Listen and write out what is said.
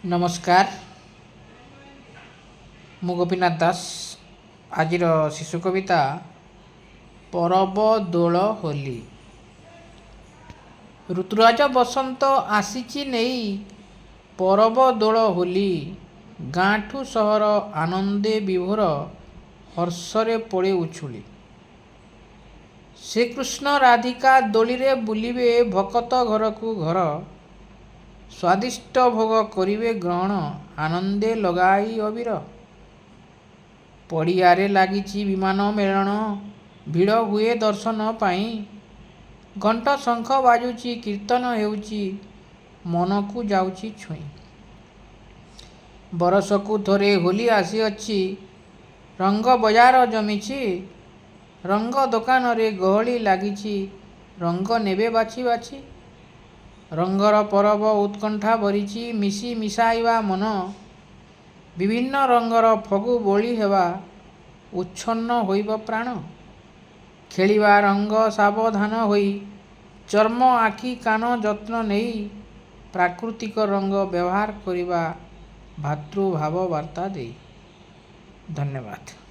ନମସ୍କାର, ମୁଁ ଗୋପୀନାଥ ଦାସ। ଆଜିର ଶିଶୁ କବିତା ପରବ ଦୋଳ ହୋଲି। ଋତୁରାଜ ବସନ୍ତ ଆସିଛି ନେଇ ପରବ ଦୋଳ ହୋଲି। ଗାଁଠୁ ସହର ଆନନ୍ଦେ ବିଭୋର, ହର୍ଷରେ ପଡ଼େ ଉଛୁଳି। ଶ୍ରୀକୃଷ୍ଣ ରାଧିକା ଦୋଳିରେ ବୁଲିବେ ଭକତ ଘରକୁ ଘର। ସ୍ୱାଦିଷ୍ଟ ଭୋଗ କରିବେ ଗ୍ରହଣ ଆନନ୍ଦେ ଲଗାଇ ଅବିର। ପଡ଼ିଆରେ ଲାଗିଛି ବିମାନ ମେଳଣ, ଭିଡ଼ ହୁଏ ଦର୍ଶନ ପାଇଁ। ଘଣ୍ଟ ଶଙ୍ଖ ବାଜୁଛି, କୀର୍ତ୍ତନ ହେଉଛି, ମନକୁ ଯାଉଛି ଛୁଇଁ। ବରଷକୁ ଥରେ ହୋଲି ଆସିଅଛି, ରଙ୍ଗ ବଜାର ଜମିଛି। ରଙ୍ଗ ଦୋକାନରେ ଗହଳି ଲାଗିଛି, ରଙ୍ଗ ନେବେ ବାଛି ବାଛି। ରଙ୍ଗର ପରବ ଉତ୍କଣ୍ଠା ଭରିଛି, ମିଶି ମିଶାଇବା ମନ। ବିଭିନ୍ନ ରଙ୍ଗର ଫଗୁ ବୋଳି ହେବା, ଉଚ୍ଛନ୍ନ ହୋଇବ ପ୍ରାଣ। ଖେଳିବା ରଙ୍ଗ ସାବଧାନ ହୋଇ, ଚର୍ମ ଆଖି କାନ ଯତ୍ନ ନେଇ। ପ୍ରାକୃତିକ ରଙ୍ଗ ବ୍ୟବହାର କରିବା, ଭାତୃଭାବ ବାର୍ତ୍ତା ଦେଇ। ଧନ୍ୟବାଦ।